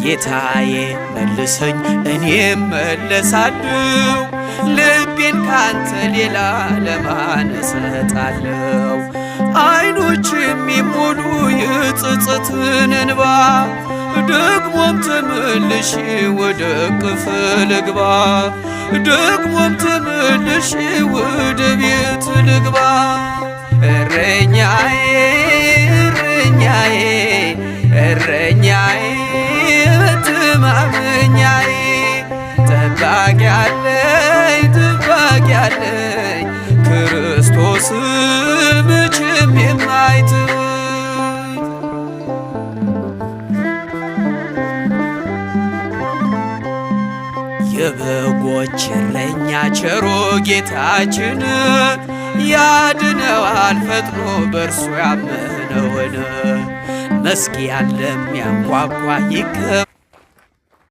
ጌታዬ መልሰኝ እኔም መለሳለሁ፣ ልቤን ካንተ ሌላ ለማን እሰጣለሁ? አይኖች የሚሞሉ የጸጸትን እንባ፣ ደግሞም ተመልሼ ወደ እቅፍ ልግባ፣ ደግሞም ተመልሼ ወደ ቤት ልግባ። እረኛዬ፣ እረኛዬ፣ እረኛዬ፣ መተማመኛዬ፣ ጠባቂ አለኝ፣ ጠባቂ አለኝ፣ ክርስቶስ መቼም የማይተወኝ። የበጎች እረኛ ቸሩ ጌታችን ያድነዋል ፈጥኖ በእርሱ ያመነውን። መዝጊያን ለሚያንኳኳ ይከ